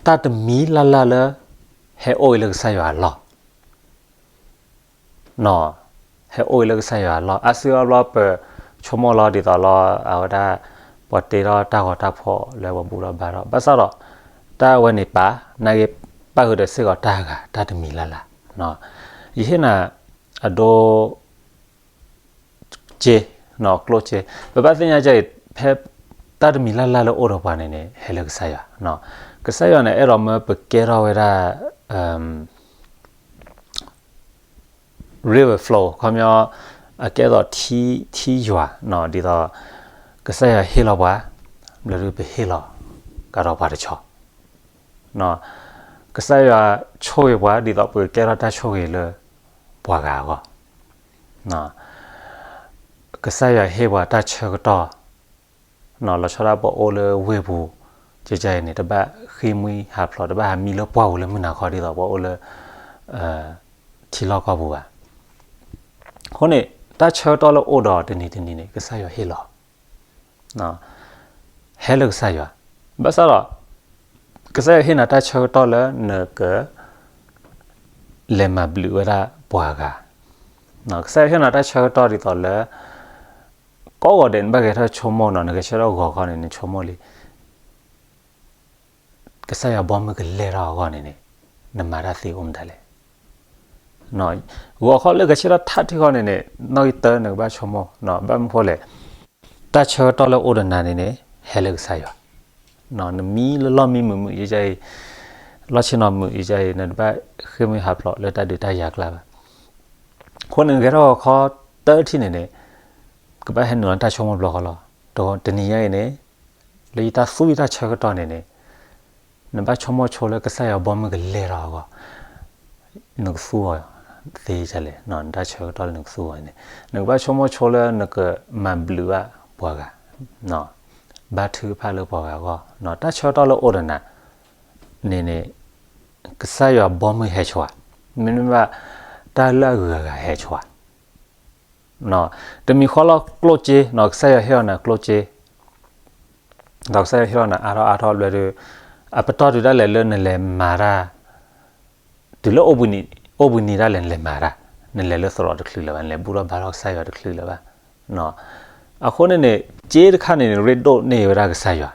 တၢ်တမံၤလၢ်လၢ်လၢ ဟဲအိၣ်အံၤလၢကစၢ်ယွၤအလီၢ်, ဟဲအိၣ်အံၤလၢကစၢ်ယွၤအလီၢ်, အါစုအါဘျီပဆိကမိၣ်လီၤဒ်သိးလီၤ အဝဲဒၣ် ပှၤတ့ထီၣ်တၢ်ဂီၤတၢ်ဖီၣ်လၢပှၤဘူၣ်ထီၣ်ဘါထီၣ်, ဘၣ်ဆၣ်ဒီး တၢ်အဝဲန့ၣ်ပာ် နာ်က့ ပၣ်ဃုာ်ဒီးစ့ၢ်ကီးတၢ်ဂၤ တၢ်တမံၤလၢ်လၢ်, ယဟ့ၣ်နၤ အဒိ က့, ကျိၣ်စ့, ပဘၣ်သ့ၣ်ညါကအံၤ ဖဲတၢ်တမံၤလၢ်လၢ်လၢအိၣ်ဒီးပှၤန့ၣ်န့ၣ် ဟဲလၢကစၢ်ယွၤ, ကစၢ်ယွၤန့ၣ် အဲၣ်ဒိးမၢပကဲထီၣ်ဝဲဒၣ် river flow ခီပညီ အကဲသိးထံယွၤ ဒ်သိး ကစၢ်ယွၤဟ့ၣ်လီၤပှၤ ဘျီဒုးပဟ့ၣ်လီၤကဒီးပှၤတဆီ ကစၢ်ယွၤဆိၣ်ဂ့ၤပှၤ ဒ်သိးပကကဲထီၣ်တၢ်ဆိၣ်ဂ့ၤလၢ ပှၤဂၤအဂီၢ်, ကစၢ်ယွၤဟ့ၣ်ပှၤတၢ်ဆၢကတီၢ်, လီၤဆီဒၣ်ပှၤအိၣ်လၢဝ့ၢ်ပူၤ ကကအံၤန့ၣ် တဘၣ်ဃ့ၢ်မှံဟးဖျိး တဘၣ်ဟးမံလၢပှၢ်ပူၤလၢမုၢ်နၤခီ ဒ်သိးပှၤအိၣ်လၢ ထံလီၢ်ကီၢ်ပူၤဘၣ်. အဃိန့ၣ် တၢ်ဆၢကတီၢ်လၢအိၣ်ဒီးတနံၤတနံၤန့ၣ် ကစၢ်ယွၤဟ့ၣ်လီၤ ဟဲလၢကစၢ်ယွၤ, ဘၣ်ဆၣ်ဒီး ကစၢ်ယွၤဟ့ၣ်နၤတၢ်ဆၢကတီၢ်လၢနက လဲၤမၤဘျုးဝဲဒၣ်ပှၤဂၤ, ကစၢ်ယွၤဟ့ၣ်နၤတၢ်ဆၢကတီၢ်ဒ်သိးလၢ ကိးဂီၤဒဲးနဘၣ်ဂဲၤထီၣ်ဆိကမိၣ်နီၤ နဂဲၤဆၢထၢၣ်ဂီၤခီန့ၣ် နဆိကမိၣ်လံ ကစၢ်ယွၤဘီမုၢ်ကလဲၢ်ထီၣ်အဂီၢ်န့ၣ်န့ၣ် နမၤတၢ်သ့အိၣ်မတၤလဲၣ်. ဂီၤခီလၢဂဲၤဆၢထၢၣ်ထးထံဂီၢ်န့ၣ်န့ၣ် နီၣ်ဂံၢ်တၢနကဘၣ်ဆိကမိၣ် ဘၣ်မနုၤဃိလဲၣ်, တၢ်ဆၢကတီၢ်လၢအိၣ်ဒီးနၤန့ၣ်န့ၣ် ဟဲလၢကစၢ်ယွၤ, နမံလၢလီၢ်မံမုာ်မုာ်ယဲယဲအံၤ, လီၢ်ဆ့ၣ်နီၤမုာ်ယဲယဲအံၤ နတဘၣ်ဃ့ၢ်မှံဟးဖျိးလၢတၢ်ဒုးတၢ်ယၤအကျါဘၣ်. အဃိန့ၣ် ဂဲၤထီၣ်ဂီၤခီတၢထံၣ်န့ၣ်န့ၣ် ကဘၣ်ဟဲနုာ်လီၤတၢ်ဆိကမိၣ်ဘျီဃီလီၤ. တနံၤညါအံၤန့ၣ် လၢယတၢ်သူၣ်ယတၢ်ဆၢကတီၢ်န့ၣ်န့ၣ် နဘၣ်ဆိကမိၣ်ဆိလၢကစၢ်ယွၤဘီမုၢ်ကလဲၢ်ထီၣ်အဂီၢ် နကသူအီၤသ့လဲၣ်, နတၢ်ဆၢကတီၢ်လၢနကသူအီၤန့ၣ် နကဘၣ်ဆိကမိၣ်ဆိလၢနကမၤဘျုးဘၣ်ပှၤဂၤ, ဘါထုကဖၣ်လၢပှၤဂၤအဂီၢ်, တၢ်ဆၢကတီၢ်လၢအိၣ်ဒီးနၤန့ၣ်န့ၣ် ကစၢ်ယွၤဘီမုၢ်ဟဲဆိဧါ, မ့တမ့ၢ်ဘၣ် တၢ်လၢအဂုၤအဂၤဟဲဆိဧါ. တမံၤဃီလီၤကျိၣ်စ့, ကစၢ်ယွၤဟ့ၣ်လီၤနၤကျိၣ်စ့ ဒီးကစၢ်ယွၤဟ့ၣ်လီၤနၤအါထီၣ်အါထီၣ်ဘျီဒီး အပတီၢ်တုၤဒၣ်လဲာ်လၢနလဲၤမၤတၢ်, တုၤလၢအိၣ်ဘှံးနံၤဒၣ်လဲာ်နလဲၤမၤတၢ်, နလဲၤလၢသရိာ်တချုးလၢၤဘၣ်, နလဲၤဘူၣ်ထီၣ်ဘါထီၣ်ကစၢ်ယွၤတချုးလၢၤဘၣ်. အဃိန့ၣ်န့ၣ် စ့တခါန့ၣ်န့ၣ် ရ့ဒိၣ်န့ၢ်ဝဲဒၣ်ကစၢ်ယွၤ,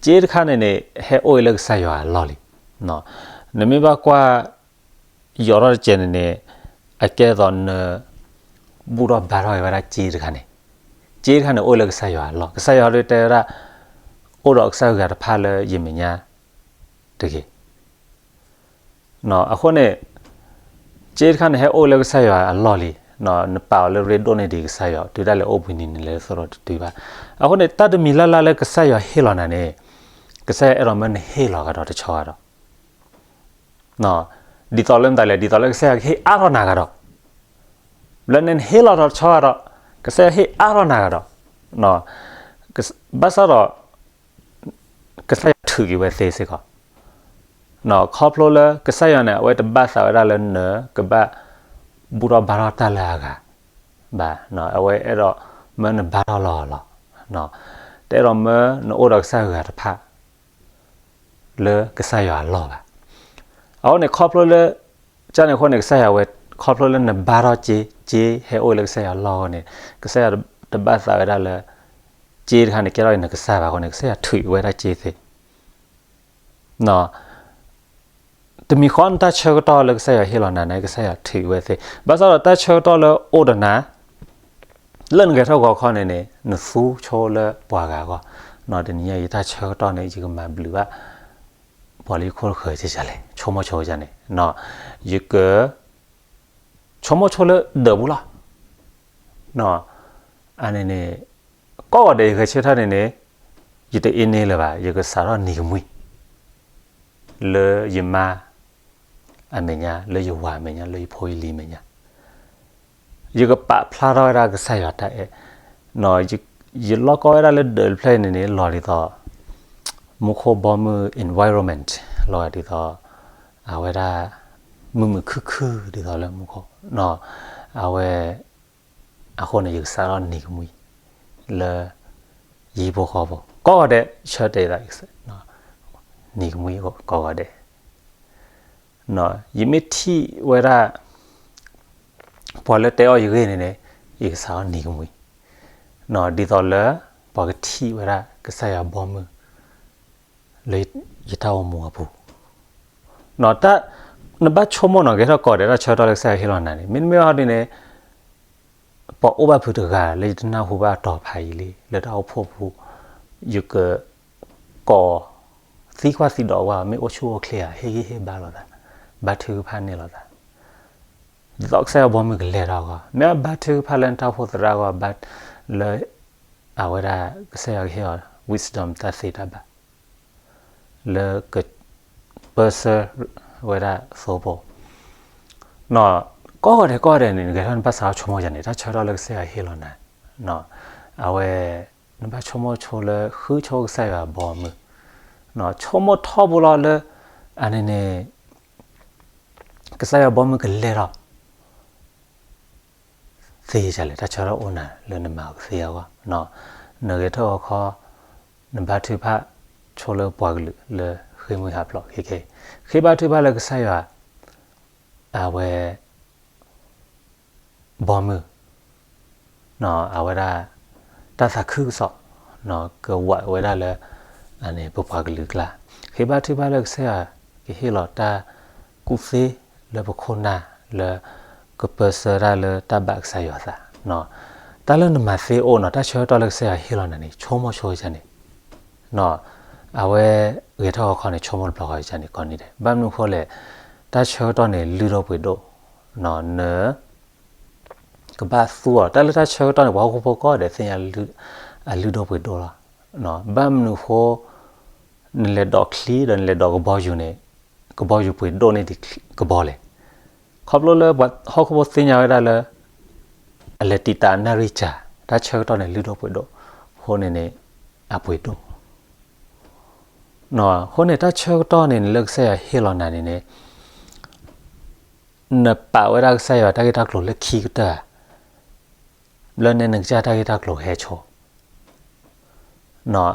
စ့တခါန့ၣ်န့ၣ် ဟဲအိၣ်အံၤလၢကစၢ်ယွၤအလီၢ်လံ. နမ့ၢ်ဘၣ်ကွၢ် ယိးထီၣ်တစဲးန့ၣ်န့ၣ် အကဲသိးန ဘူၣ်ထီၣ်ဘါထီၣ်က့ၤဝဲဒၣ်စ့တခါန့ၣ်, စ့တခါန့ၣ်အိၣ်လၢကစၢ်ယွၤအလီၢ်, ကစၢ်ယွၤဒုးတဲဝဲဒၣ် အိၣ်ဒီးကစၢ်ယွၤတဖၣ်လၢယမဲာ်ညါတဂ့ၤ. အဃိန့ၣ် စ့တခါန့ၣ်ဟဲအိၣ်လၢကစၢ်ယွၤအလီၢ်လံ, နပာ်အီၤလၢရ့ဒိၣ်န့ၢ်ဒံးကစၢ်ယွၤ တုၤဒၣ်လဲာ်အိၣ်ဘှံးနံၤနလဲၤလၢသရိာ်တတုၤဘၣ်. အဃိန့ၣ် တၢ်တမံၤလၢ်လၢ်လၢကစၢ်ယွၤဟ့ၣ်လီၤနၤန့ၣ် ကစၢ်ယွၤအဲၣ်ဒိးမၢနဟ့ၣ်လီၤကဒီးတဆီဂၤဒီး ဒ်သိးလၢမတၤလဲၣ်, ဒ်သိးလၢကစၢ်ယွၤကဟ့ၣ်အါထီၣ်နၤကဒီး, လၢနဟ့ၣ်လီၤဒီးတဆီဂၤဒီး ကစၢ်ယွၤဟ့ၣ်အါထီၣ်နၤကဒီး, ဘၣ်ဆၣ်ဒီး ကစၢ်ယွၤထုးက့ၤဝဲသ့စ့ၢ်ကီး, ခီဖျိလၢကစၢ်ယွၤန့ၣ် အဝဲတဘၣ်သးဝဲဒၣ်လၢနကဘၣ်ဘူၣ်ထီၣ်ဘါထီၣ်တၢ်လၢအဂၤဘၣ်, အဝဲအဲၣ်ဒိးမၢနဘါထီၣ်လီၤအီၤလီၤ, တအဲၣ်ဒိးမၢနအိၣ်ဒီးကစၢ်ယွၤတဖၣ် လၢကစၢ်ယွၤအလီၢ်ဘၣ်. အဃိန့ၣ် ခီဖျိလၢ ကန့ၣ်အဃိန့ၣ် ကစၢ်ယွၤဝဲ ခီဖျိလၢနဘါထီၣ်စ့, စ့ဟဲအိၣ်လၢကစၢ်ယွၤအလီၢ်အဃိန့ၣ် ကစၢ်ယွၤတဘၣ်သးဝဲဒၣ်လၢ စ့တခါန့ၣ် ကဲထီၣ်အံၤနကစၢ်ဘၣ်အဃိန့ၣ် ကစၢ်ယွၤထုးဝဲဒၣ်စ့သ့ တမံၤဃီနတၢ်ဆၢကတီၢ်လၢကစၢ်ယွၤဟ့ၣ်လီၤနၤန့ၣ် ကစၢ်ယွၤထုးဝဲသ့, ဘၣ်ဆၣ်ဒီးတၢ်ဆၢကတီၢ်လၢအိၣ်ဒီးနၤ လၢနဂဲၤထီၣ်ဂီၤခီန့ၣ်န့ၣ် နသူဆိလၢပှၤဂၤအဂီၢ်, တနံၤညါအံၤ ယတၢ်ဆၢကတီၢ်န့ၣ် ယကမၤဘျုးဘၣ် ပှၤလၢယခိၣ်ဃၢၤကန့ၣ် ဆိကမိၣ်ဆိကန့ၣ် ယက ဆိကမိၣ်ဆိလၢဒၢးပူၤလီၤ. အန့ၣ်န့ၣ် ကိးဂၤဒဲးယဂဲၤဆၢထၢၣ်န့ၣ်န့ၣ် ယတအ့န့ၢ်လၢၤဘၣ် ယကစးထီၣ်နံၤကမှံ လၢယမါအမဲာ်ညါ လၢယဝၤအမဲာ်ညါ လၢယဖိယလံၤအမဲာ်ညါ ယကပာ်ဖျါထီၣ်ဝဲဒၣ်ကစၢ်ယွၤတၢ်အဲၣ်, ယလီၢ်ကီဝဲဒၣ်လၢဒၢးတဖျၢၣ်န့ၣ်န့ၣ် လီၤဒ်သိး မူခိၣ်ဘီမုၢ် environment လီၤဒ်သိး အဝဲဒၣ် မုာ်မုာ်ခုၣ်ခုၣ်ဒ်သိးလၢမူခိၣ်, အဝဲ အဃိန့ၣ် ယကစးထီၣ်နံၤကမှံ လၢ ယဟံၣ်ဖိဃီဖိ ကိးဂၤဒဲးဆၢတဲာ်သး ယကစး ယကစးထီၣ်နံၤကမှံကိးဂၤဒဲး, ယမ့ၢ်ထံၣ်ဝဲဒၣ် ပှၤလၢတဲအီၣ်ယဂ့ၢ်န့ၣ်န့ၣ် ယကစးထီၣ်နံၤကမှံ, ဒ်သိးလၢ ပှၤကထံၣ်ဝဲဒၣ်ကစၢ်ယွၤဘီမုၢ် လၢယတၢ်အိၣ်မူအပူၤ, နဘၣ်ဆိကမိၣ်နီၤ ကဲထီၣ်ကိးဂၤဒဲးတၢ်ဆၢကတီၢ်လၢကစၢ်ယွၤဟ့ၣ်လီၤနၤန့ၣ် မ့တမ့ၢ်ဘၣ်ဟီဒ်န့ၣ် ပှၤအိၣ်ဘၣ်ဖုးတဂၤလၢယတနၢ်ဟူဘၣ်အတီၤဖးယံာ်လံ လၢတၢ်အိၣ်ဖှိၣ်ပူၤ ယကကိး သံကွၢ်သံဒိးကွၢ် မ့ၢ်အိၣ်ဆူၣ်အိၣ်ချ့ဧါ ဟ့ၣ်ဂံၢ်ဟ့ၣ်ဘါလိာ်သး, ဘါထုကဖၣ်န့ၢ်လိာ်သး, ဒ်သိးကစၢ်ယွၤဘီမုၢ်ကလဲၤထီၣ်အဂီၢ် မ့ၢ်ဘါထုကဖၣ်လၢနတၢ်အိၣ်ဖှိၣ်သရၣ်အဂီၢ် ဘါလၢ အဝဲဒၣ်ကစၢ်ယွၤကဟ့ၣ်အီၤ wisdom တၢ်သ့တၢ်ဘၣ် လၢကပၢဆှၢဝဲဒၣ်သိဖိ ကိးဂၤဒဲးကိးဂၤဒဲးန့ၣ် နကဲထီၣ်နဘၣ်စးထီၣ်ဆိကမိၣ်ယၤန့ၣ် တၢ်ဆၢကတီၢ်လၢကစၢ်ယွၤဟ့ၣ်လီၤနၤ, အဝဲ နဘၣ်ဆိကမိၣ်ဆိလၢဃုဆိကစၢ်ယွၤဘီမုၢ်, ဆိကမိၣ်ထီဘိလီၤလၢ အန့ၣ်န့ၣ် ကစၢ်ယွၤဘီမုၢ်ကလဲၤထီၣ် သ့ဒ်လဲၣ် တၢ်ဆၢကတီၢ်အိၣ်နၤလၢနမၤကသ့အဂီၢ်, နဂဲၤထၢၣ်အီၤခီ နဘါထုကဖၣ်ဆိလၢပှၤကလုာ်လၢဃ့ၢ်မှံဟးဖျိးခဲခဲ, ဃ့ဘါထုကဖၣ်လၢကစၢ်ယွၤ အဝဲ ဘီမုၢ် အဝဲဒၣ် တၢ်သးခုကစီၣ် ကဝးဝဲဒၣ်လၢ ပပှၤကလုာ်ကျါ, ဃ့ဘါထုကဖၣ်လၢကစၢ်ယွၤ ကဟ့ၣ်လီၤတၢ်ကူၣ်သ့လၢပခိၣ်နၢ်လၢ ကပၢဆှၢတၢ်လၢတၢ်ဘၣ်ကစၢ်ယွၤသး, တၢ်လၢနမၤသ့အိၣ်နီၤ တၢ်ဆၢကတီၢ်လၢကစၢ်ယွၤဟ့ၣ်လီၤနၤန့ၣ် ဆိကမိၣ်ဆိကစၢ်န့ၣ် အဝဲဂဲၤထီၣ်ဂီၤခီန့ၣ် ဆိကမိၣ်တဘျီဃီကစၢ်န့ၣ် ကိးနံၤဒဲး ဘၣ်မနုၤအဃိလဲၣ်, တၢ်ဆၢကတီၢ်န့ၣ် လုၢ်ဒိၣ်ပှ့ၤဒိၣ်, န ကဘၣ်သူအီၤ တၢ်လၢတၢ်ဆၢကတီၢ်န့ၣ် ပှၤဟီၣ်ခိၣ်ဖိကိးဂၤဒဲးသ့ၣ်ညါ အလုၢ်ဒိၣ်ပှ့ၤဒိၣ်လီၤ, ဘၣ်မနုၤအဃိ နလဲၤဒိးချံဒီးနလဲၤဒိးကဘီယူၤန့ၣ် ကဘီယူၤပှ့ၤဒိၣ်န့ၢ်ဒံးကဘီလဲၣ်, ခီဖျိလၢပှၤဟီၣ်ခိၣ်ဖိသ့ၣ်ညါဝဲဒၣ်လၢ အလဲၤတံာ်တာ်နၣ်ရံၣ်စှၤ, တၢ်ဆၢကတီၢ်န့ၣ် လုၢ်ဒိၣ်ပှ့ၤဒိၣ်, အဃိန့ၣ်န့ၣ် အပှ့ၤဒိၣ် အဃိန့ၣ် တၢ်ဆၢကတီၢ်န့ၣ်န့ၣ် လၢကစၢ်ယွၤဟ့ၣ်လီၤနၤန့ၣ်န့ၣ် နပာ်ဝဲဒၣ်ကစၢ်ယွၤတၢ်ဂ့ၢ်တၢ်ကျိၤလၢခံကတၢၢ်ဧါ, လၢန့ၣ်နကစၢ်တၢ်ဂ့ၢ်တၢ်ကျိၤဟဲဆိ,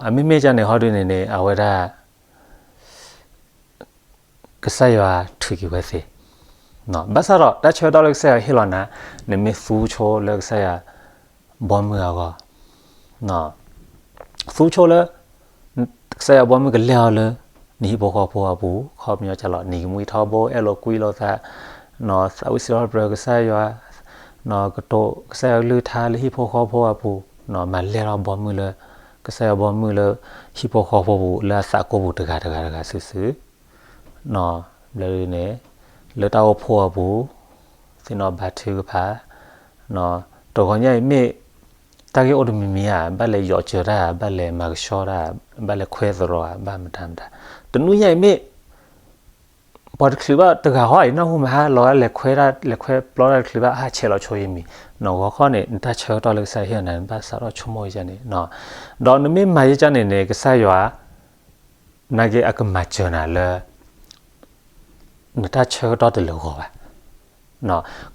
အမ့မ့ၢ်ကန့ၣ် ဟီဒုန့ၣ်န့ၣ် အဝဲဒၣ် ကစၢ်ယွၤထုးက့ၤဝဲသ့, ဘၣ်ဆၣ်ဒီး တၢ်ဆၢကတီၢ်လၢကစၢ်ယွၤဟ့ၣ်လီၤနၤ, နမ့ၢ်သူဆိလၢကစၢ်ယွၤ ဘီမုၢ်အဂီၢ်, သူဆိလၢ ကစၢ်ယွၤဘီမုၢ်ကလဲၤအီၤလၢ နဟံၣ်ဖိဃီဖိအပူၤ, ခီပညီကလီၤ နံၤကမှံထီဘိ အဲၣ်လိာ်ကွံလိာ်သး, သးဝံၣ်စံးထီၣ်ပတြၢၤကစၢ်ယွၤ, ကတိၤကစၢ်ယွၤကလုၢ်ကထါလၢဟံၣ်ဖိဃီဖိအပူၤ, မၤလဲၢ်ထီၣ်ဘီမုၢ်လၢ ကစၢ်ယွၤဘီမုၢ်လၢ ဟံၣ်ဖိဃီဖိပူၤ လၢအသးကိၢ်ပူၤတဂၤတဂၤတဂၤစုာ်စုာ် ဘျီန့ၣ် လၢတၢ်အိၣ်ဖှိၣ်အပူၤ သ့ၣ်နီၣ်ဘါထုကဖၣ်, တဂီၤညါအံၤမ့ၢ် တၢ်ဂ့ၢ်အိၣ်တမံၤမံၤဧါ, ဘၣ်လဲၤယီၤစၢၤတၢ်, ဘၣ်လဲၤမၤကဆှီတၢ်, ဘၣ်လဲၤခွဲးသရီဧါ, ဘၣ်မတၤမတၤ, တနွံညါအံၤမ့ၢ် ပှၤတချုးဘၣ်တဂၤဟီအံၤ နၢ်ဟူမဟါ လီၤဂာ်လဲၤခွဲးတၢ် လဲၤခွဲးပျီတၢ်တချုးဘၣ် ဟးဆဲးလီၤဆိယံၤမံၤ, နဂီၤခီန့ၣ် နတၢ်ဆၢကတီၢ်လၢကစၢ်ယွၤဟ့ၣ်နၤန့ၣ် ဘၣ်စးထီၣ်ဆိကမိၣ်ယကန့ၣ်, ဒီးနမ့ၢ်မၤယကန့ၣ်န့ၣ် ကစၢ်ယွၤ နာ်က့အကမၤစၢၤနၤလၢ နတၢ်ဆၢကတီၢ်တလၢာ်ဂီၤဘၣ်.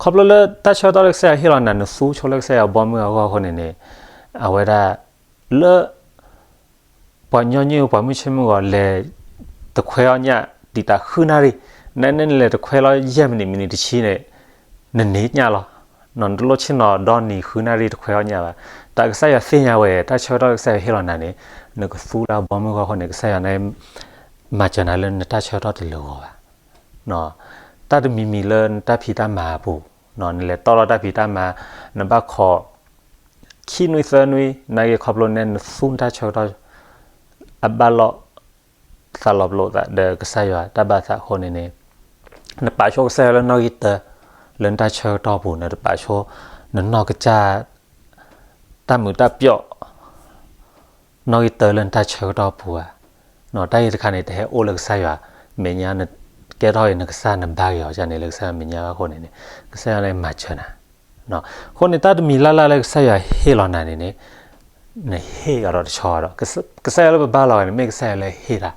ခီဖျိလၢတၢ်ဆၢကတီၢ်လၢကစၢ်ယွၤဟ့ၣ်လီၤနၤ နသူဆိလၢကစၢ်ယွၤဘီမုၢ်အဂီၢ်အဃိန့ၣ်န့ၣ် အဝဲဒၣ် လၢ ပှၤညီနုၢ်ပှၤမုၢ်ဆ့ၣ်မုၢ်ဂီၤလဲၤတခွဲအီၣ်ညၣ် တံာ်တာ်ဃုနၣ်ရံၣ်, နန့ၣ်နလဲၤတခွဲလီၤယဲၢ်မံးနံး မံးနံးတဆံန့ၣ် နန့ၢ်ညၣ်လီၤ. နတလိၣ်ဆ့ၣ်နီၤဒီနံၤဃုနၣ်ရံၣ်တခွဲအီၣ်ညၣ်ဘၣ်. တၢ်ကစၢ်ယွၤသ့ၣ်ညါဝဲ တၢ်ဆၢကတီၢ်လၢကစၢ်ယွၤဟ့ၣ်လီၤနၤန့ၣ် နကသူလၢအဘီမုၢ်အဂီၢ်အဃိန့ၣ် ကစၢ်ယွၤန့ၣ် မၤစၢၤနၤလၢနတၢ်ဆၢကတီၢ်တလၢာ်ဂီၤဘၣ်. တၢ်တမံၤမံၤလၢနတၢ်ဖံးတၢ်မၤအပူၤ, နလဲၤတီၢ်လီၤတၢ်ဖံးတၢ်မၤ, နဘၣ်ခိး ခံနွံသၢနွံ နာ်က့ခီဖျိန့ၣ် နသူနတၢ်ဆၢကတီၢ် အဘၣ်လိာ်သးလီၤပလိာ်သးဒီးကစၢ်ယွၤတၢ်ဘၣ်သးအဃိန့ၣ်န့ၣ် နပာ်ဆိကစၢ်ယွၤလၢနီၣ်ဂံၢ်တၢ လၢနတၢ်ဆၢကတီၢ်ပူၤ နတပာ်ဆိ နနီၢ်ကစၢ် တၢ်မုာ်တၢ်ပျီၣ် နီၣ်ဂံၢ်တၢလၢနတၢ်ဆၢကတီၢ်ပူၤဧါ. တၢ်ဂ့ၢ်တခါန့ၣ် တဟဲအိၣ်လၢကစၢ်ယွၤမဲာ်ညါ နကဲထီၣ်အံၤ နကစၢ်နဘါက့ၤအီၤန့ၣ် လၢကစၢ်ယွၤမဲာ်ညါဘၣ်အဃိန့ၣ်န့ၣ် ကစၢ်ယွၤန့ၣ်မၤစၢၤနၤ. အဃိန့ၣ် တၢ်တမံၤလၢ်လၢ်လၢကစၢ်ယွၤဟ့ၣ်လီၤနၤန့ၣ်န့ၣ် နဟ့ၣ်အီၤဒီးတဆီဒီး ကစၢ်ယွၤလၢပဘါလီၤဂာ်န့ၣ် မ့ၢ်ကစၢ်ယွၤလၢဟ့ၣ်တၢ်.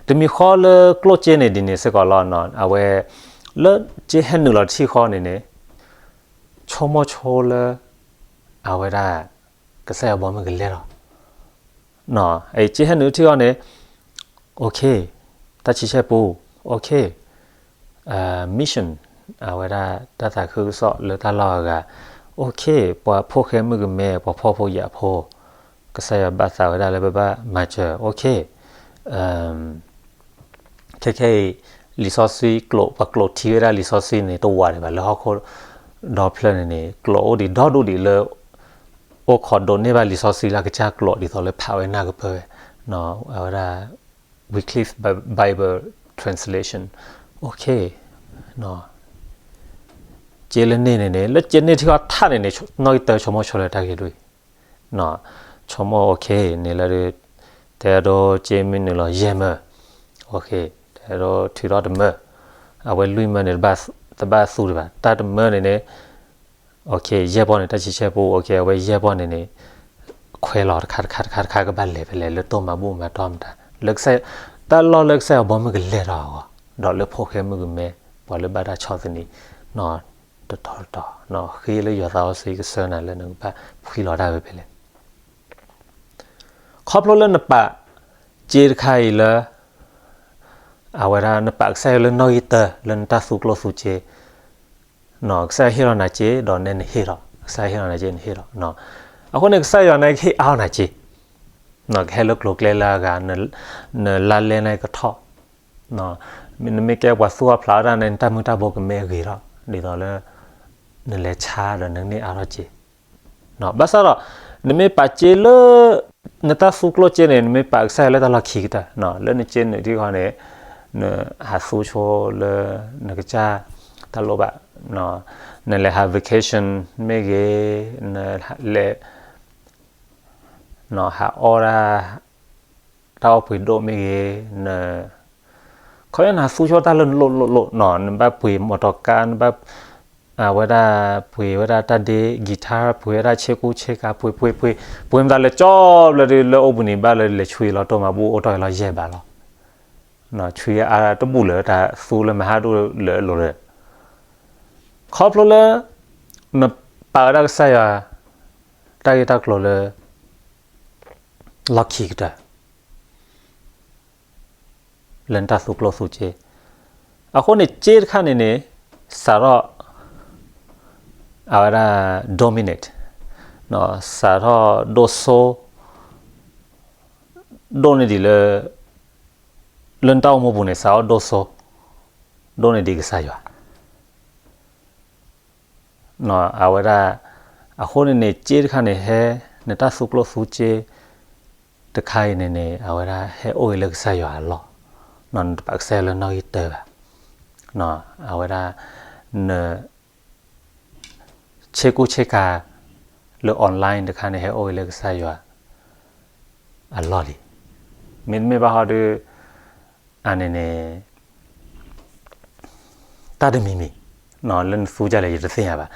တမံၤဃီလၢကျိၣ်စ့န့ၣ်ဒ်န့ၣ်စ့ၢ်ကီးလီၤ. အဝဲ လၢစ့ဟဲနုာ်လီၤတထံၣ်ဃီန့ၣ်န့ၣ် ဆိကမိၣ်ဆိလၢ အဝဲဒၣ် ကစၢ်ယွၤဘီမုၢ်ကလဲၤလီၤ. စ့ဟဲနုာ်ထံၣ်ဃီန့ၣ် OK, တၢ်ဆံဆဲၣ်ပူ, OK, mission, အဝဲဒၣ်တၢ်သးခုကစီၣ်လၢတၢ်လီၢ်အဂၤ, OK, ပှၤဖိဃဲမုၣ်ကမဲ ပှၤဖှီၣ်ဖိယာ်ဖိ, ကစၢ်ယွၤဘၣ်သးဝဲဒၣ်လၢပဘၣ်မၤစၢၤ, OK, ခဲခဲအံၤ လံာ်စီဆှံကျိာ် ပှၤကျိာ်ထံဝဲဒၣ်လံာ်စီဆှံန့ၣ် တဝးဒံးဘၣ် လၢဟီၣ်ခိၣ်ဒီဖျၢၣ်န့ၣ်န့ၣ် ကျိာ်အိၣ်ဒံးဒီဒူၣ်ဒံးလၢ အိၣ်ခိးဒိးန့ၢ်ဘၣ်လံာ်စီဆှံလၢအကစၢ်ကျိာ် ဒ်သိးလၢဖးဝဲနၢ်ကပၢၢ်ဝဲ, အဝဲဒၣ် Wycliffe Bible Translation, OK, က့လၢန့ၣ်န့ၣ်န့ၣ် လၢက့န့ၢ်ထံဃီထးန့ၣ်န့ၣ် နီၣ်ဂံၢ်တၢဆိကမိၣ်ဆိလၢတၢ်ဂ့ၢ်လွံၢ်, ဆိကမိၣ် OK န့ၣ်လၢ တဲဒိက့မ့ၢ်နုာ်လီၤယဲၢ်မၢ, OK, တဲဒိထုးထီၣ်တမၢ, အဝဲလွံၢ်မၢန့ၣ် တဘၣ်သူဒံးဘၣ် တၢ်တမၢန့ၣ်န့ၣ်, OK, ယဲၢ်ပီၢ်န့ၣ် တၢ်ဆံဆဲၣ်ပူ, OK, အဝဲယဲၢ်ပီၢ်န့ၣ်န့ၣ် ခွဲးလီၤတခါတခါတခါတခါ ကဘၣ်လဲၤဖဲလဲၣ် လၢတိၢ်မၤဘူၣ်မၤတီၢ်မတၤ လၢကစၢ်, တၢ်လီၢ်လၢကစၢ်ယွၤဘီမုၢ်ကလဲၤထီၣ်အဂီၢ်, ဒီးလၢဖိဃဲမုၣ်ကမဲ ပှၤလၢဘၣ်တၢ်ဆီၣ်သနံး တတီၤတတီၤ, ဃ့လၢယွၤသးစီဆှံကဆှၢနၤလၢ နကဘၣ်ဖှံလီၤတၢ်ဝဲဖဲလဲၣ်. ခီဖျိလၢနပာ်က့တခါအံၤလၢ အဝဲဒၣ်နပာ်ကစၢ်ယွၤလၢနီၣ်ဂံၢ်တၢ လၢနတၢ်သူကျိၣ်သူစ့, ကစၢ်ယွၤဟ့ၣ်လီၤနၤက့ ဒီးနဲနဟ့ၣ်လီၤ, ကစၢ်ယွၤဟ့ၣ်လီၤနၤက့ နဟ့ၣ်လီၤ, အဃိန့ၣ် ကစၢ်ယွၤန့ၣ်ကဟ့ၣ်အါထီၣ်နၤက့, ကဟဲလၢကျိၤကျဲလၢအဂၤ, နလါလဲန့ၣ်ကထီၣ်, နမ့ၢ်ကဲပှၤသူၣ်အီၣ်ဖျးအီၣ်တၢ်န့ၣ် နတၢ်မုၢ်တၢ်ဘိကမဲအဂ့ၤထီၣ် ဒ်သိးလၢ နလဲၤဆါဒီးနကန့ၢ်အါထီၣ်က့ ဘၣ်ဆၣ်ဒီး နမ့ၢ်ပာ်က့လၢ နတၢ်သူကျိၣ်စ့န့ၣ် နမ့ၢ်ပာ်ကစၢ်ယွၤလၢတၢ်လီၢ်ခံကတၢၢ်, လၢနက့နုာ်ထံဃီန့ၣ် နဟးသူဆိလၢ နကစၢ်တၢ်လိၣ်ဘၣ်, နလဲၤဟး vacation မ့ၢ်ဂ့ၤ, နလဲၤ ဟးအီၣ်ဒၣ် တၢ်အိၣ်ပှ့ၤဒိၣ်မ့ၢ်ဂ့ၤ, န ခီဖျိနဟးသူဆိတၢ်လၢနလိၣ်လိၣ်လိၣ်နီၤ, နဘၣ်ပှ့ၤမီတီကါ, နဘၣ် အဝဲဒၣ်ပှ့ၤဝဲဒၣ်တၢ်ဒ့ guitar, ပှ့ၤဝဲဒၣ်ဆ့ကူဆ့ကၤ, ပှ့ၤပှ့ၤ ပှ့ၤမတၤလဲၣ်ကၠီဘျၢဒုး လၢအိၣ်ဘှံးနံၤဘၣ်လၢလဲၤဆွံလီၤတိၢ်မၤဘူၣ်အိၣ်တီၢ်လီၤယဲၢ်ဘးလီၤ. ဆွံအါတဘူၣ်လၢတၢ်သူလၢမဟါဒိၣ်လၢအလိၤလၢ ခီဖျိလၢ နပာ်ဝဲဒၣ်ကစၢ်ယွၤ တၢ်ဂ့ၢ်တၢ်ကျိၤလၢ လီၢ်ခံကတၢၢ် လၢနတၢ်သူကျိၣ်သူစ့, အဃိန့ၣ် စ့တခါန့ၣ်န့ၣ် စးထီၣ် အဝဲဒၣ် dominate, စးထီၣ်ဒိၣ်စိ ဒိၣ်န့ၢ်ဒံးလၢ လၢနတၢ်အိၣ်မူပူၤန့ၣ် စးထီၣ်ဒိၣ်စိ ဒိၣ်န့ၢ်ဒံးကစၢ်ယွၤ အဝဲဒၣ် အဃိန့ၣ်န့ၣ် စ့တခါန့ၣ်ဟဲ နတၢ်သူကျိၣ်သူစ့ တခါအံၤန့ၣ်န့ၣ် အဝဲဒၣ်ဟဲအိၣ်ဂ့ၤလၢကစၢ်ယွၤအလီၢ်, နတပာ်ကစၢ်ယွၤလၢနီၣ်ဂံၢ်တၢဘၣ်, အဝဲဒၣ် န ဆ့ကူဆ့ကၤ လၢ online တခါန့ၣ် ဟဲအိၣ်ဂ့ၤလၢကစၢ်ယွၤ အလီၢ်လံ. မ့တမ့ၢ်ဘၣ်ဟီဒုး အန့ၣ်န့ၣ် တၢ်တမံၤမံၤ လၢနသူဒ်လဲၣ် ယတသ့ၣ်ညါဘၣ်.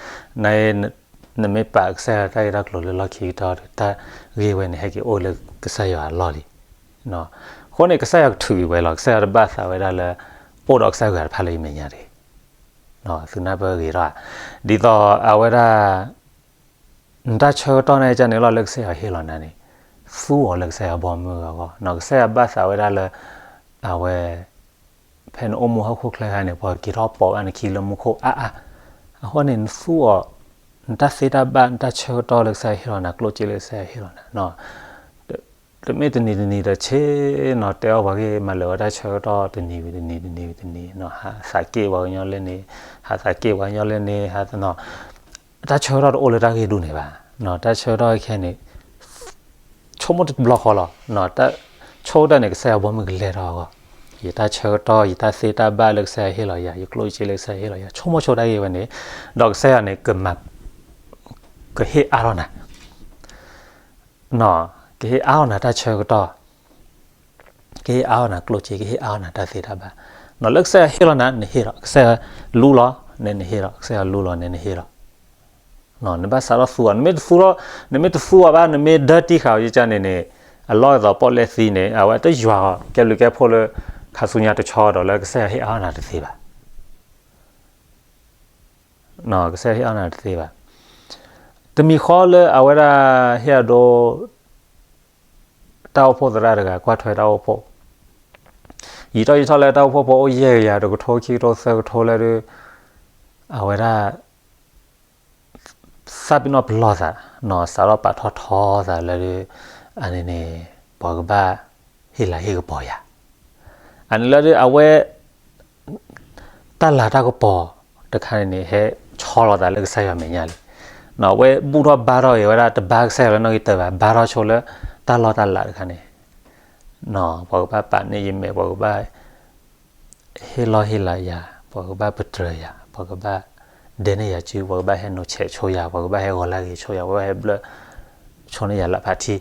န နမ့ၢ်ပာ်ကစၢ်ယွၤတၢ်ဂ့ၢ်တၢ်ကျိၤလၢလီၢ်ခံကတၢၢ်ဒီး တၢ်ဂ့ၢ်ဝဲန့ၣ် ဟဲက့ၤအိၣ်လၢကစၢ်ယွၤအလီၢ်လံ. အဃိန့ၣ် ကစၢ်ယွၤကထုးက့ၤဝဲလီၤ. ကစၢ်ယွၤတဘၣ်သးဝဲဒၣ်လၢ အိၣ်ဒီးကစၢ်ယွၤတဖၣ်လၢယမဲာ်ညါတဂ့ၤ. သုနၢ်ပၢၢ်ဂ့ၤထီၣ်ဧါ. ဒ်သိးအဝဲဒၣ် နတၢ်ဆၢကတီၢ်န့ၣ်ကန့ၣ်လီၤ လၢကစၢ်ယွၤဟ့ၣ်လီၤနၤန့ၣ် သူအီၤလၢကစၢ်ယွၤဘီမုၢ်အဂီၢ်. ကစၢ်ယွၤဘၣ်သးဝဲဒၣ်လၢ အဝဲ ဖဲနအိၣ်မူဟီၣ်ခိၣ်ချၢအခါန့ၣ် ပှၤက့ၤထီၣ်ပိာ်ဘၣ်နခံလၢမူခိၣ်အါအါ. အဃိန့ၣ် နသူအီၤ နတၢ်သ့တၢ်ဘၣ် နတၢ်ဆၢကတီၢ်လၢကစၢ်ယွၤဟ့ၣ်လီၤနၤ ကျိၣ်စ့လၢကစၢ်ယွၤဟ့ၣ်လီၤနၤ တမ့ၢ်တနံၤတနံၤဒီးဆ့နီၤ တဲအီၣ်ပှၤဂ့ၢ်မၤလၢာ်ဝဲတၢ်ဆၢကတီၢ်တနံၤဝံၤတနံၤ တနံၤဝံၤတနံၤ ဟးသးက့ၢ်ပှၤကညီလၢန့ၣ် ဟးသးက့ၢ်ပှၤကညီလၢန့ၣ် ဟးသနီၤ တၢ်ဆၢကတီၢ်တအိၣ်လၢတၢ်ဂ့ၢ်ဒူၣ်န့ၣ်ဘၣ်. တၢ်ဆၢကတီၢ်ခဲန့ၣ် ဆိကမိၣ်တဘျီဃီလီၤ. ဆိကတၢၢ်န့ၣ် ကစၢ်ယွၤဘီမုၢ်ကလဲၤထီၣ်အဂီၢ် ယတၢ်ဆၢကတီၢ် ယတၢ်သ့တၢ်ဘၣ်လၢကစၢ်ယွၤဟ့ၣ်လီၤယၤ ယကျိၣ်ယစ့လၢကစၢ်ယွၤဟ့ၣ်လီၤယၤ ဆိကမိၣ်ဆိတၢ်ဂ့ၢ်ဝဲန့ၣ် ဒီးကစၢ်ယွၤန့ၣ် ကမၤ ကဟ့ၣ်အါထီၣ်နၤ ကဟ့ၣ်အါထီၣ်နၤတၢ်ဆၢကတီၢ် ကဟ့ၣ်အါထီၣ်နၤကျိၣ်စ့ ကဟ့ၣ်အါထီၣ်နၤတၢ်သ့တၢ်ဘၣ်. လၢကစၢ်ယွၤဟ့ၣ်လီၤနၤ နဟ့ၣ်လီၤ ကစၢ်ယွၤလူလီၤ နဲနဟ့ၣ်လီၤ ကစၢ်ယွၤလူလီၤ နဲနဟ့ၣ်လီၤ. နဘၣ်စးထီၣ်သူအီၤ နမ့ၢ်တသူ နမ့ၢ်တသူအီၤဘၣ် နမ့ၢ်ဒၢတံၢ်ဃာ်အီၤယကန့ၣ်န့ၣ် အလီၢ်အသိးပီၣ်လဲၣ်သံန့ၣ် အဝဲတယွၤအီၤ ကဲဘျုးကဲဖှိၣ်လၢ ခါဆူညါတဆီဒီးလၢကစၢ်ယွၤဟ့ၣ်အါထီၣ်နၤတသ့ဘၣ် ကစၢ်ယွၤဟ့ၣ်အါထီၣ်နၤတသ့ဘၣ်. တမံၤဃီလၢအဝဲဒၣ်ဟ့ၣ်အဒိ တၢ်အိၣ်ဖှိၣ်သရၣ်တဂၤ ကွၢ်ထွဲတၢ်အိၣ်ဖှိၣ် ယံာ်ထီၣ်ယံာ်ထီၣ်လၢတၢ်အိၣ်ဖှိၣ်ဖိအိၣ်ယဲၢ်ကယၤ တကထိ ခံကထိ သၢကထိလၢဒုး အဝဲဒၣ် သးပ့ၤနီၣ်ပလီၢ်သး နီၢ် စးထီၣ်ပာ်ထီၣ်ထီသးလၢဒုး အန့ၣ်န့ၣ် ပှၤကဘၣ်ဟ့ၣ်လၤဟ့ၣ်ကပီၤယၤ အန့ၣ်လၢဒုး အဝဲ တၢ်လၤတၢ်ကပီၤတခါန့ၣ်န့ၣ် ဟဲဆီလီၤသးလၢကစၢ်ယွၤမဲာ်ညါလံ. နီၢ် အဝဲဘူၣ်ထီၣ်ဘါထီၣ်အံၤဝဲဒၣ် တဘါကစၢ်ယွၤလၢနီၣ်ဂံၢ်တၢဘၣ်, ဘါထီၣ်ဆိလၢတၢ်လီၢ်တၢ်လၤတခါန့ၣ် နီၢ် ပှၤကဘၣ်ပာ်န့ၢ်ယမဲာ်, ပှၤကဘၣ်ဟ့ၣ်လီၢ်ဟ့ၣ်လၤယၤ, ပှၤကဘၣ်ပတြၢၤယၤ, ပှၤကဘၣ်ဒဲန့ၢ်ယၤစု, ပှၤကဘၣ်ဟဲနိးဆဲးဆိယၤ, ပှၤကဘၣ်ဟဲဂီၤလၢဂ့ၤဆိယၤ, ပှၤကဘၣ်ဟဲဘျၢဆိန့ၢ်ယၤလၢဖးထံ,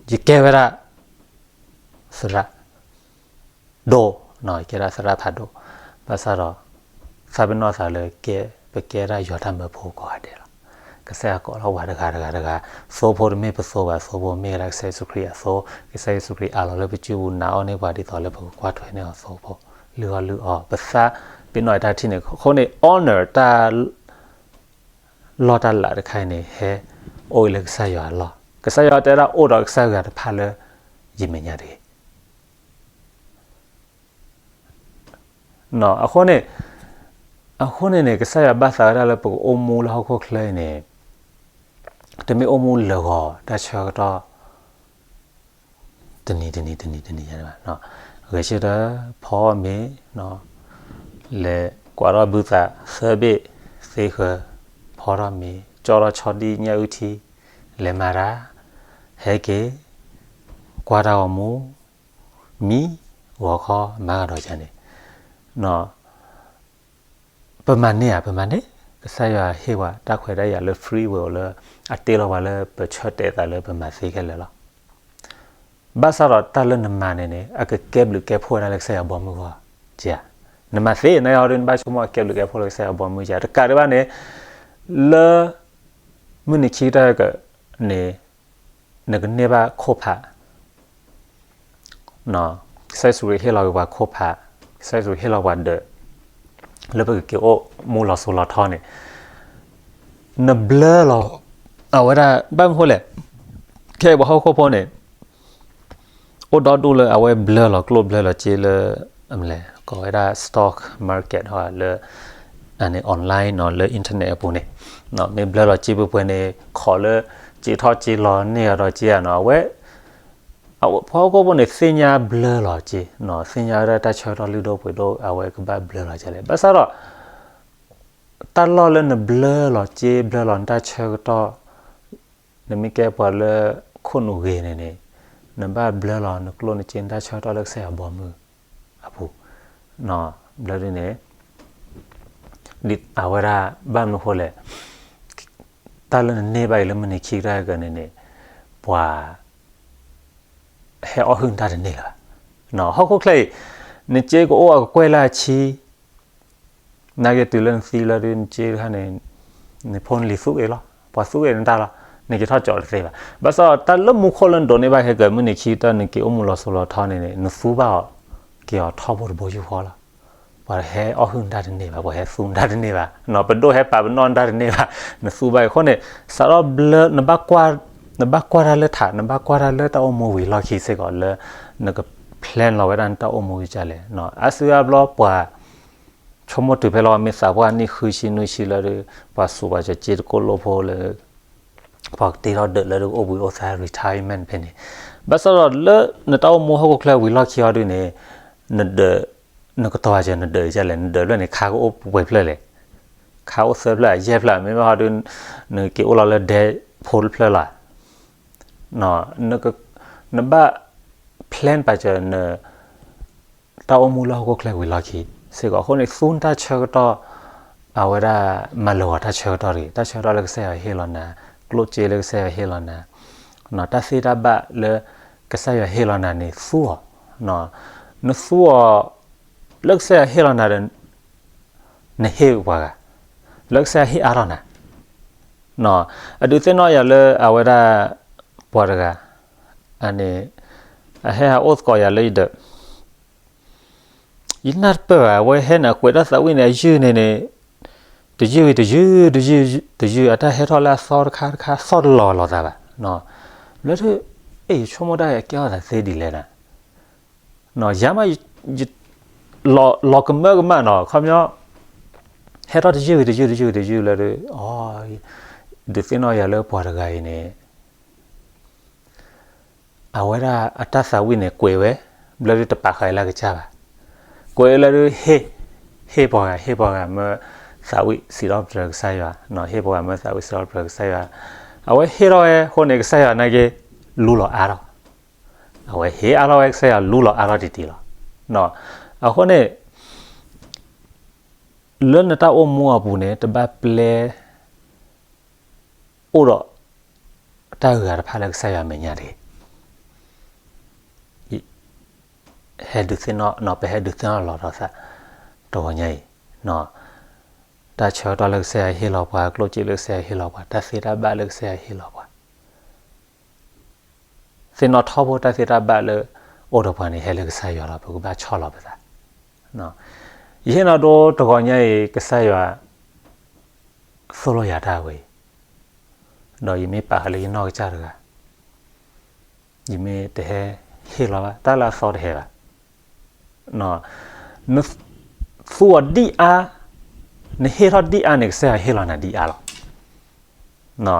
ယကဲဝဲဒၣ် သရၣ် ဒိၣ်, နီၢ် ယကဲဒၣ်သရၣ်ဖးဒိၣ်, ဘၣ်ဆၣ်ဒီး သးပ့ၤနီၣ်သးလၢကဲ ပကဲဒၣ်ယွၤတၢ်မၢဖိကိးဂၤဒဲးလီၤ. ကစၢ်ယွၤကိးထီၣ်ပှၤတဂၤတဂၤတဂၤ, သိဖိတမ့ၢ်ပသိဘၣ်, သိဖိမ့ၢ်ဝဲဒၣ်ကစၢ်ယ့ၣ်ၡူးခရံာ်အသိ, ကစၢ်ယ့ၣ်ၡူးခရံာ်အးလီၤလၢပစုပူၤ နာ်အီၤန့ၢ်ပှၤဒ်သိးလၢပကကွၢ်ထွဲန့ၢ်အီၤသိဖိ, လုၢ်အီၣ်လုၢ်အီ, ပသးပ့ၤနီၣ်တၢ်ထံၣ်န့ၣ်, အဃိန့ၣ် honor တၢ် လီၢ်တၢ်လၤတခါအံၤန့ၣ် ဟဲအိၣ်အံၤလၢကစၢ်ယွၤအလီၢ်, ကစၢ်ယွၤတဲဒၣ်အိၣ်ဒီးကစၢ်ယွၤတဖၣ်လၢယမဲာ်ညါတဂ့ၤ. အဃိန့ၣ်, အဃိန့ၣ်န့ၣ် ကစၢ်ယွၤဘၣ်သးဝဲဒၣ်လၢပကအိၣ်မူလၢဟီၣ်ခိၣ်ချၢအံၤန့ၣ်, တမ့ၢ်အိၣ်မူလၢာ်ဂီၤတၢ်ဆၢကတီၢ် တနံၤတနံၤတနံၤတနံၤဘၣ်, ဂဲၤဆၢထၢၣ်ဖီမ့ၤ, လဲၤကွၢ်ထီၣ်ဘုသးသၢဘ့ၣ်သ့ဃၢၤ, ဖီထီၣ်မ့ၤ, ကၠီထီၣ်ဆီဒံၣ်ညၣ်အုၣ်ထံ, လဲၤမၤတၢ်, ဟဲက့ၤ, ကွၢ်တၢ်ဂီၤမူ, မံ, ဂီၤခီမၤကဒီးယၤန့ၣ် ပမၤန့ၢ်ဧါ, ပမၤန့ၢ်, ကစၢ်ယွၤဟ့ၣ်ပှၤတၢ်ခွဲးတၢ်ယာ်လၢ free will လၢအတ့လီၤပှၤလၢပဆၢတဲာ်သးလၢပမၤသ့ခဲလၢာ်လီၤ. ဘၣ်ဆၣ်ဒီးတၢ်လၢနမၤန့ၣ်န့ၣ် အကကဲဘျုးကဲဖှိၣ်ဝဲဒၣ်လၢကစၢ်ယွၤဘီမုၢ်အဂီၢ်ဧါ. နမၤသ့န့ၣ်အီၤဒီး နဘၣ်ဆိကမိၣ်အကဲဘျုးကဲဖှိၣ်လၢကစၢ်ယွၤဘီမုၢ်ဧါ. တကးဒံးဘၣ်န့ၣ် လၢ မုၢ်နံၤခံကတၢၢ်န့ၣ် နကန့ၢ်ဘၣ်ခိၣ်ဖး ကစၢ်ယ့ၣ်ၡူးခရံာ်ဟ့ၣ်လီၤက့ၤပှၤခိၣ်ဖး, ကစၢ်ယ့ၣ်ၡူးခရံာ်ဟ့ၣ်လီၤပှၤဒၢး လၢပကက့ၤအိၣ်မူလီၤစိၤလီၤထီန့ၣ် နဘျၢလီၤ အဝဲဒၣ် ဘၣ်မနုၤဃိလဲၣ်, ခဲအံၤပှၤဟီၣ်ခိၣ်ဖိန့ၣ် အိၣ်ဒီဒူၣ်လၢအဝဲဘျၢလီၤကျိၣ်ဘျၢလီၤစ့လၢ ကိးဝဲဒၣ် stock market လၢ online နီၤ လၢ internet အပူၤန့ၣ်, မ့ၢ်ဘျၢလီၤစ့ပှဲၤပှဲၤန့ၣ် ခိးလၢစ့ထီၣ်စ့လီၤန့ၢ်အီၤဒီးစ့ဧါနီၤ အဝဲ ပှၤဟီၣ်ခိၣ်ဖိန့ၣ် သ့ၣ်ညါဘျၢလီၤစ့, သ့ၣ်ညါဝဲဒၣ်တၢ်ဆၢကတီၢ်လုၢ်ဒိၣ်ပှ့ၤဒိၣ် အဝဲကဘၣ်ဘျၢလီၤဒ်လဲၣ်. ဘၣ်ဆၣ်ဒီး တၢ်လီၢ်လၢနဘျၢလီၤစ့ ဘျၢလီၤနတၢ်ဆၢကတီၢ်, နမ့ၢ်ကဲပှၤလၢခိၣ်နူာ်ဂ့ၤန့ၣ်န့ၣ်, နဘၣ်ဘျၢလီၤနကျိၣ်နစ့နတၢ်ဆၢကတီၢ်လၢကစၢ်ယွၤဘီမုၢ်အပူၤ, ဘျၢဒ်န့ၣ် အဝဲဒၣ် ဘၣ်မနုၤဃိလဲၣ်, တၢ်လၢနန့ၢ်ဘၣ်အံၤလၢမုၢ်နံၤခံကတၢၢ်အဂီၢ်န့ၣ်န့ၣ်, ပှၤ ဟဲအီၣ်ဟုၣ်နတၢ်တန့ၢ်လၢၤဘၣ်. ဟီၣ်ခိၣ်ချၢအံၤ နစ့ကအိၣ်အကကွဲၢ်လၢအဆံ, နာ်က့တုၤလၢနသံလၢဒုးနစ့တခါန့ၣ်, နဖိနလံၤသူအ့ၣ်လီၤ, ပှၤသူအ့ၣ်နတၢ်လီၤ, နက့ၤထီၣ်ကၠီတသ့ဘၣ်. ဘၣ်ဆၣ်တၢ်လၢမူခိၣ်လၢနဒိးန့ၢ်ဘၣ်ခဲကမုၢ်နံၤခံကတၢၢ် နက့ၤအိၣ်မူလီၤစိၤလီၤထီန့ၣ်န့ၣ် နသူဘၣ်အီၤက့ၤအီၤထီဘိတဘိယူၢ်ဃီလီၤ. ပှၤဟဲအီၣ်ဟုၣ်နတၢ်တန့ၢ်ဘၣ်, ပှၤဟဲသူနတၢ်တန့ၢ်ဘၣ်, ပဒိၣ်ဟဲပာ်ပနီၣ်နတၢ်တန့ၢ်ဘၣ်, နသူဘၣ်အံၤအဃိန့ၣ်, စးထီၣ်ဘျၢ, နဘၣ်ကွၢ်တၢ်လၢထး, နဘၣ်ကွၢ်တၢ်လၢတၢ်အိၣ်မူဝံၤလီၢ်ခံစ့ၢ်ကီးလၢ နက plan လီၤဝဲဒၣ်နတၢ်အိၣ်မူကလဲၣ်. အါစုအါဘျီပှၤ ဆိကမိၣ်တုၤဖဲလီၤမ့ၢ်သးပှၢ်နံၣ်ဃုဆံနွံဆံလၢဒုး ပှၤစူးပှၤစၢၤစ့တကိၣ်လိၣ်ဖိလၢ ပှၤကတ့ထီၣ်ဒၢးလၢဒုးအိၣ်ဘှံးအိၣ်သါ retirement ဖဲန့ၣ်, ဘၣ်ဆၣ်ဒီးလၢနတၢ်အိၣ်မူဟီၣ်ခိၣ်ချၢဝံၤလီၢ်ခံအီၤဒုးန့ၣ်, နဒၢး, နကတီၤစၢၤနဒၢးဒ်လဲၣ်, နဒၢးဖျၢၣ်န့ၣ် ခါကအိၣ်ပှဲၤဖျၢၣ်လဲၣ်, ခါအိၣ်သၢဖျၢၣ်ယဲၢ်ဖျၢၣ် မ့မ့ၢ်ဟီဒုး နက့ၤအိၣ်လီၤလၢဒဲဖိတဖျၢၣ်လီၤ. နဘၣ် plan ပာ်စၢၤန တၢ်အိၣ်မူလၢဟီၣ်ခိၣ်ချၢဝံၤလီၢ်ခံစ့ၢ်ကီးအဃိန့ၣ် သူနတၢ်ဆၢကတီၢ် အဝဲဒၣ်မၤလၢာ်ဂီၤတၢ်ဆၢကတီၢ်တဂ့ၤ, တၢ်ဆၢကတီၢ်လၢကစၢ်ယွၤဟ့ၣ်လီၤနၤ, ကျိၣ်စ့လၢကစၢ်ယွၤဟ့ၣ်လီၤနၤ, တၢ်သ့တၢ်ဘၣ်လၢကစၢ်ယွၤဟ့ၣ်လီၤနၤန့ၣ် သူအီၤ, နသူအီၤ လၢကစၢ်ယွၤဟ့ၣ်လီၤနၤဒီး နဟ့ၣ်ပှၤဂၤ, လၢကစၢ်ယွၤဟ့ၣ်အါထီၣ်နၤ, အဒုးသ့ၣ်နီၣ်ယၤလၢအဝဲဒၣ် ပှၤတဂၤ အန့ၣ် အဟဲဟးအိၣ်သကိးယၤလၢယဒၢး, ယနၢ်တပၢၢ်ဘၣ် အဝဲဟဲန့ၣ် အကွဲးတၢ်သးဝံၣ်န့ၣ် အယုၢ်န့ၣ်န့ၣ် တယုၢ်တယုၢ် တယုၢ်တယုၢ် အတၢ်ဟဲထီၣ်လၢအသီတခါတခါ သီၣ်တလီၤလီၤသးဘၣ်, လၢ အဲ ယဆိကမိၣ်တၢ်အကဲထီၣ်သးသ့ဒ်လဲၣ်နၤ, ယၤမး လီၤကမၢကမၣ်နီၤ ခီပညီ ဟဲထီၣ်တယုၢ်ဂ့ၤတယုၢ် တယုၢ်ဂ့ၤတယုၢ်လၢ အီ ဒုးသ့ၣ်နီၣ်ယၤလၢပှၤတဂၤအံၤန့ၣ် အဝဲဒၣ်အတၢ်သးဝံၣ်န့ၣ် ကွဲးဝဲ ဘျီဒုးတပာ်ဃာ်အံၤလၢကစၢ်ဘၣ်. ကွဲးလၢဒုး ဟ့ၣ်ပှၤဂၤ ဟ့ၣ်ပှၤဂၤမၢသးဝံၣ်စံးထီၣ်ပတြၢၤကစၢ်ယွၤ, ဟ့ၣ်ပှၤဂၤမၢသးဝံၣ်စံးထီၣ်ပတြၢၤကစၢ်ယွၤ, အဝဲဟ့ၣ်ထီၣ်ဝဲအဃိန့ၣ် ကစၢ်ယွၤနာ်က့ လူလီၤအါထီၣ်, အဝဲဟ့ၣ်အါထီၣ်ဝဲ ကစၢ်ယွၤလူလီၤအါထီၣ်တံၢ်တံၢ်လီၤ. အဃိန့ၣ် လၢနတၢ်အိၣ်မူအပူၤန့ၣ် တဘၣ်ပျဲ အိၣ်ဒီး တၢ်ဂၤတဖၣ်လၢကစၢ်ယွၤအမဲာ်ညါတဂ့ၤ. ဟဲဒုးသ့ၣ်နီၣ် ပဟဲဒုးသ့ၣ်နီၣ်လီၤဒီးသး တဂီၤညါအံၤ, တၢ်ဆၢကတီၢ်လၢကစၢ်ယွၤဟ့ၣ်လီၤပှၤ, ကျိၣ်စ့လၢကစၢ်ယွၤဟ့ၣ်လီၤပှၤ, တၢ်သ့တၢ်ဘၣ်လၢကစၢ်ယွၤဟ့ၣ်လီၤပှၤ သ့ၣ်နီၣ်ထီဘိတၢ်သ့တၢ်ဘၣ်လၢအိၣ်ဒီးပှၤန့ၣ် ဟဲလၢကစၢ်ယွၤလီၤ ပကဘၣ်ဆီၣ်လီၤပသး. ယဟ့ၣ်နီၤဒိတဂီၤညါအံၤ ကစၢ်ယွၤသိၣ်လိယၤတၢ်ဝဲအံၤ, ဒီးယမ့ၢ်ပာ်ဃာ်လၢယနီၢ်ကစၢ်တဂၤ, ယမ့ၢ်တဟဲဟ့ၣ်လီၤဘၣ် တၢ်လၢအသီတဟဲဘၣ်. နသူအီၤဒံၣ်အါ, နဟ့ၣ်ထီၣ်ဒံၣ်အါန့ၣ် ကစၢ်ယွၤဟ့ၣ်လီၤနၤဒံၣ်အါလီၤ.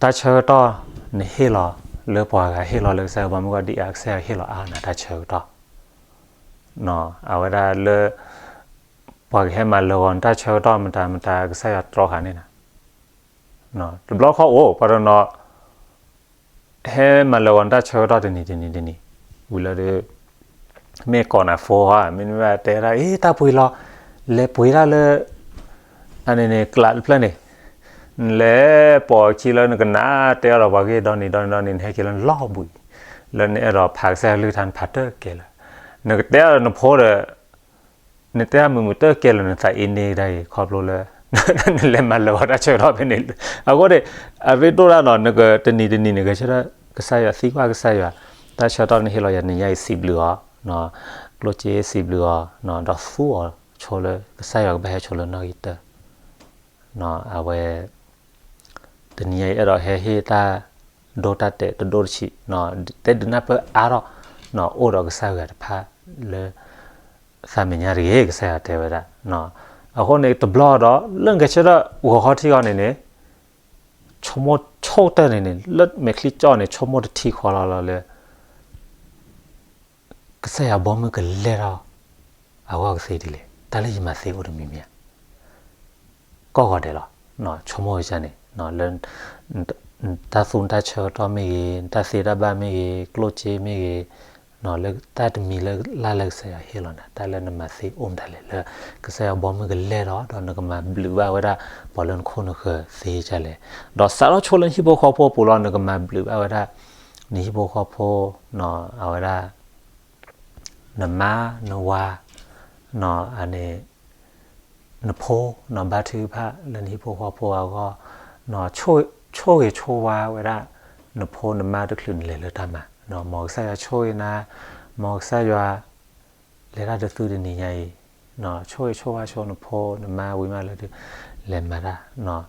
တၢ်ဆၢကတီၢ်နဟ့ၣ်လီၤလၢပှၤဂၤ ဟ့ၣ်လီၤလၢကစၢ်ယွၤဘီမုၢ်ဂီၢ်ဒံၣ်အါ ကစၢ်ယွၤဟ့ၣ်လီၤအါနၤတၢ်ဆၢကတီၢ်. အဝဲဒၣ်လၢ ပှၤကဟဲမၤလၢာ်ဂီၤနတၢ်ဆၢကတီၢ်မတၤမတၤ ကစၢ်ယွၤတြီဃာ်န့ၣ်နၤ. တဘျီဃီအိၣ် ပှၤတနီၤ ဟဲမၤလၢာ်ဂီၤနတၢ်ဆၢကတီၢ်တနံၤတနံၤတနံၤ, ဝံၤလၢဒုး မ့ၢ်ကိးနၤ phone ဧါ, မ့တမ့ၢ်ဘၣ်တဲဒၣ် အ့ တၢ်ပှ့ၤလီၤ, လဲၤပှ့ၤဒၣ်လၢ အန့ၣ်န့ၣ် ကျးတဖျၢၣ်န့ၣ်, နလဲၤပိာ်အခံလၢနကနၣ်တဲအီၤဒီးပှၤဂ့ၢ်ဒီနံၤဒီနံၤဒီနံၤ နဟဲက့ၤလၢနလီၢ်ဘှံး, လၢနအဲၣ်ဒိးဖးကစၢ်ယွၤကလုၢ်ကထါ နဖးတၢ်ကဲလၢာ်, နကတဲအီၤဒီးနဖိဒီး နတဲအီၤမုာ်မုာ်တၢ်ကဲလၢာ် နသးအ့န့ၢ်ဒၣ်အံၤ ခီဖျိလၢ နလဲၤမၤလၢာ်ဂီၤတၢ်ဆၢကတီၢ်ဖဲန့ၣ်. အဃိန့ၣ် အရ့ဒိၣ်ဒၣ်နီၤ နကတနံၤတနံၤန့ၣ် ကဆၢ ကစၢ်ယွၤသံကွၢ်ကစၢ်ယွၤ, တၢ်ဆၢကတီၢ်နဟ့ၣ်လီၤယၤတနံၤညါအံၤ စံးဘျုးအီၤ, ကျိၣ်စ့စံးဘျုးအီၤ, ဒီးသူအီၤဆိလၢ ကစၢ်ယွၤကဘၣ်ဟဲဆိလၢနီၣ်ဂံၢ်တၢၢ် အဝဲ တနံၤညါအံၤ အဲၣ်ဒိးဟဲဟ့ၣ်တၢ်ဒိတၢ်တဲာ်တဒိၣ်တဆံး, တဲဒုးနၢ်ပၢၢ်အါထီၣ် အိၣ်ဒီးကစၢ်ယွၤတဖၣ်လၢ သးမဲာ်ညါတဂ့ၤ ကစၢ်ယွၤတဲဝဲဒၣ်. အဃိန့ၣ် တဘျီဒီး လၢနကဆၢထၢၣ်ဂီၤခီထံဂီၤန့ၣ်န့ၣ် ဆိကမိၣ်ဆိကတၢၢ်န့ၣ်န့ၣ် လၢမဲာ်ချံကၠီၣ်န့ၣ် ဆိကမိၣ်တထံဃီလီၤလီၤလၢ ကစၢ်ယွၤဘီမုၢ်ကလဲၢ်ထီၣ် အဂီၢ်ကသ့ဒ်လဲၣ်, တၢ်လၢယမၤသ့အိၣ်တမံၤမံၤဧါ, ကိးဂီၤဒဲးလီၤ. ဆိကမိၣ်ကစၢ်န့ၣ် လၢ တၢ်သူတၢ်ဆၢကတီၢ်မ့ၢ်ဂ့ၤ, တၢ်သ့တၢ်ဘၣ်မ့ၢ်ဂ့ၤ, ကျိၣ်စ့မ့ၢ်ဂ့ၤ, လၢတၢ်တမံၤလၢ်လၢ်လၢကစၢ်ယွၤဟ့ၣ်လီၤနၤ တၢ်လၢနမၤသ့အိၣ်မတၤလဲၣ် လၢကစၢ်ယွၤဘီမုၢ်ကလဲၢ်ထီၣ် ဒီးနကမၤဘျုးဘၣ်ဝဲဒၣ် ပှၤလၢနခိၣ်နဃၢၤသ့ဒ်လဲၣ်, ဒီးစးထီၣ်ဆိလၢနဟံၣ်ဖိဃီဖိပူၤလီၤ နကမၤဘျုးဘၣ်ဝဲဒၣ် နဟံၣ်ဖိဃီဖိ အဝဲဒၣ် နမါ နဝၤ န့ၣ် နဖိ ဘါထုကဖၣ်လၢနဟံၣ်ဖိဃီဖိအဂီၢ် ဆိၣ်ဂ့ၤဆိၣ်ဝါဝဲဒၣ် နဖိနမါတချုးနလဲၤလၢတၢ်မၤ မ်ကစၢ်ယွၤဆိၣ်ဂ့ၤနၤ မ်ကစၢ်ယွၤ လဲၤတၢ်တသုတနံၤညါအံၤ ဆိၣ်ဂ့ၤဆိၣ်ဝါဆိနဖိနမါဝံၤမးလၢ လဲၤမၤတၢ်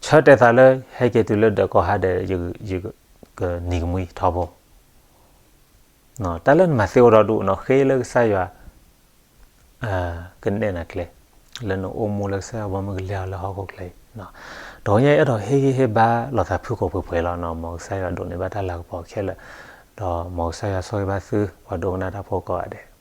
ဆၢတဲာ်သးလၢ ဟဲက့ၤတုၤလၢဒၢးကီၢ်ဟါဒဲး ယကနံၤကမှံထီဘိ တၢ်လၢနမၤသ့အိၣ်ဒီးဒူၣ်နီၢ်ဃ့လၢကစၢ်ယွၤ ကနဲၣ်နၤကျဲ လၢနအိၣ်မူလၢကစၢ်ယွၤဘီမုၢ်ကလဲၢ်အီၤလၢဟီၣ်ခိၣ်ချၢအံၤ တဂီၤညါအံၤအဲၣ်ဒိးဟ့ၣ်ဂံၢ်ဟ့ၣ်ဘါလိာ်သးဖုၣ်ကိာ်ပှဲၤပှဲၤလီၤ. မ်ကစၢ်ယွၤဒိးန့ၢ်ဘၣ်တၢ်လၤကပီၤခဲလၢာ် ဒီးမ်ကစၢ်ယွၤဆိၣ်ဂ့ၤဘၣ်သု ပှၤဒိကနၣ်တၢ်ဖိကိးဂၤဒဲး